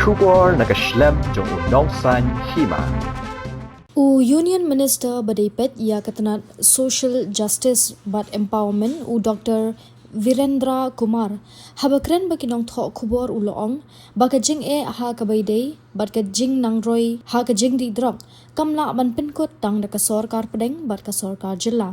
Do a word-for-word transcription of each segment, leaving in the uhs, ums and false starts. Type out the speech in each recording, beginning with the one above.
Khubor na ka shlem jong u nongsaiñ hima. U Union Minister ba dei peit ïa ka tnat Social Justice bad Empowerment, u Doktor Virendra Kumar, haba kren bad ki nongthoh khubor u la ong ba ka jingeh ha kaba ïadei bad ka jingnangroi ha ka jingdih drok kam lah ban pynkut tang da ka sorkar pdeng bad ka sorkar jylla.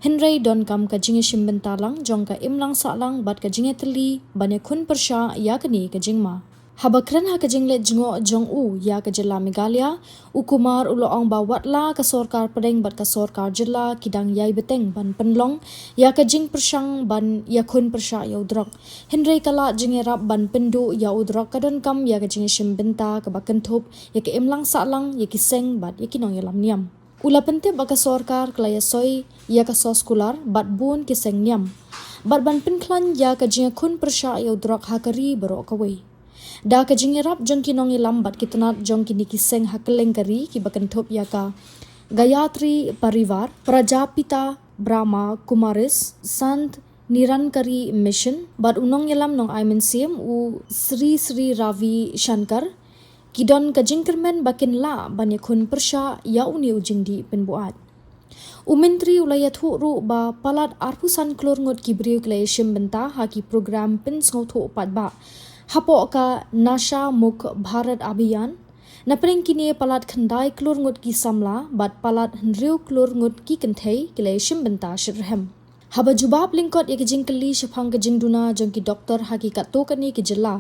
Hynrei donkam ka jingïashim bynta lang jong ka imlang sahlang bad ka jingïatylli ban ïakhun pyrshah ïa kane ka jingma. Haba kren ha ka jingleit jngoh jong u ïa ka jylla Meghalaya, u Kumar u la ong ba watla ka sorkar pdeng bad ka sorkar jylla ki dang ïai bteng ban pynlong ïa ka jingpyrshang ban ïakhun pyrshah ïa u drok, hynrei ka lad jingïarap ban pynduh ïa u drok ka donkam ïa ka jingïashim bynta kaba kynthup ïa ka imlang sahlang, ïa ki seng bad ïa ki nongïalam niam. U la pyntip ba ka sorkar ka la ïasoi ïa ka soskular bad bun ki seng niam bad ban pynkhlaiñ ïa ka jingïakhun pyrshah ïa u drok ha ka ri baroh kawei. Da ka jingïarap jong ki nongïalam bad ki tnat jong kine ki seng ha kylleng ka ri kiba kynthup ïa ka Gayatri Parivar, Prajapita Brahma Kumaris, Sant Nirankari Mission bad u nongïalam nongai mynsiem u Sri Sri Ravi Shankar, ki don ka jingkyrmen ba kin lah ban ïakhun pyrshah ïa une u jingdih pynbuaid. U Myntri u la ïathuh ruh ba palat arphew san klur ngut ki briew ki la ïashim bynta ha ki program pynsngewthuh paidbah hapoh ka Nasha Mukt Bharat Abhiyan. Napdeng kine palat khyndai klur ngut ki samla bad palat hynriew klur ngut ki kynthei ki la ïashim bynta shitrhem. Haba jubab lyngkot ïa ka jingkylli shaphang ka jingduna jong ki doktor ha ki katto katne ki jylla,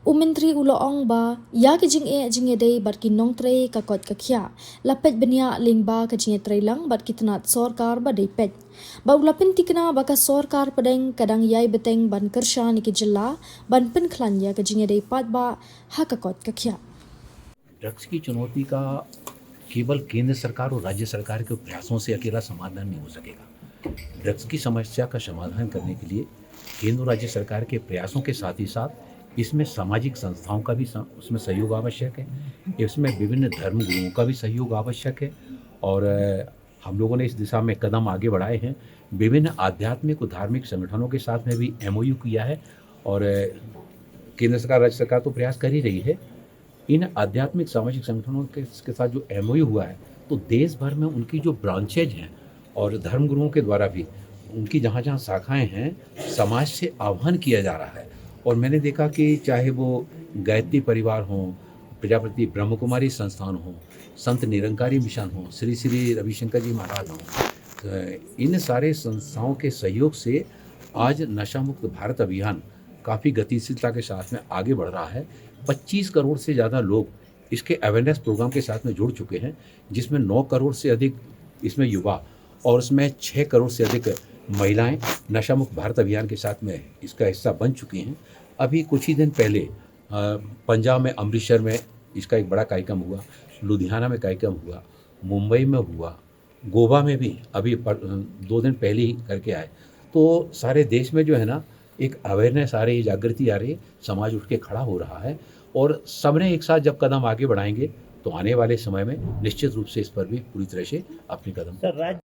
u Myntri u la ong ba ïa ka jingeh jingïadei bad ki nongtrei ka koit ka khiah la peit bniah lyngba ka jingïatreilang bad ki tnat sorkar ba dei peit. Ba u la pynthikna ba ka sorkar pdeng ka dang ïai bteng ban kyrshan ïa ki jylla ban pynkhlaiñ ïa ka jingïadei paidbah ha ka koit ka khiah. ड्रग्स की चुनौती का केवल केंद्र सरकार और राज्य सरकार के प्रयासों से अकेला समाधान नहीं हो सकेगा। ड्रग्स की समस्या का समाधान करने के लिए केंद्र और राज्य सरकार के प्रयासों के साथ ही साथ इसमें सामाजिक संस्थाओं का भी स-, उसमें सहयोग आवश्यक है। इसमें विभिन्न धर्म गुरुओं का भी सहयोग आवश्यक है। और, अ, हम लोगों ने इस दिशा में कदम आगे बढ़ाए हैं। विभिन्न आध्यात्मिक और धार्मिक संगठनों के साथ में भी एमओयू किया है। और, अ, केंद्र सरकार, राज्य सरकार तो प्रयास कर ही रही है। इन आध्यात्मिक सामाजिक संगठनों के, के साथ जो एमओयू हुआ है, तो देश भर में उनकी जो ब्रांचेज हैं और धर्मगुरुओं के द्वारा भी उनकी जहाँ-जहाँ शाखाएं हैं, समाज से आह्वान किया जा रहा है। और मैंने देखा कि चाहे वो गायत्री परिवार हों, प्रजापति ब्रह्मकुमारी संस्थान हो, संत निरंकारी मिशन हो, श्री श्री रविशंकर जी महाराज हों, अ, इन सारे संस्थाओं के सहयोग से आज नशा मुक्त भारत अभियान काफ़ी गतिशीलता के साथ में आगे बढ़ रहा है। पच्चीस करोड़ से ज़्यादा लोग इसके अवेयरनेस प्रोग्राम के साथ में जुड़ चुके हैं, जिसमें नौ करोड़ से अधिक इसमें युवा और उसमें छः करोड़ से अधिक महिलाएं नशा मुक्त भारत अभियान के साथ में इसका हिस्सा बन चुकी हैं। अभी कुछ ही दिन पहले, अ, पंजाब में अमृतसर में इसका एक बड़ा कार्यक्रम हुआ, लुधियाना में कार्यक्रम हुआ, मुंबई में हुआ, गोवा में भी अभी पर-, दो दिन पहले ही करके आए। तो सारे देश में जो है ना, एक अवेयरनेस आ रही, जागृति आ रही, समाज उठ के खड़ा हो रहा है और सबने एक साथ जब कदम आगे बढ़ाएंगे, तो आने वाले समय में निश्चित रूप से इस पर भी पूरी तरह से अपने कदम सर, राज्य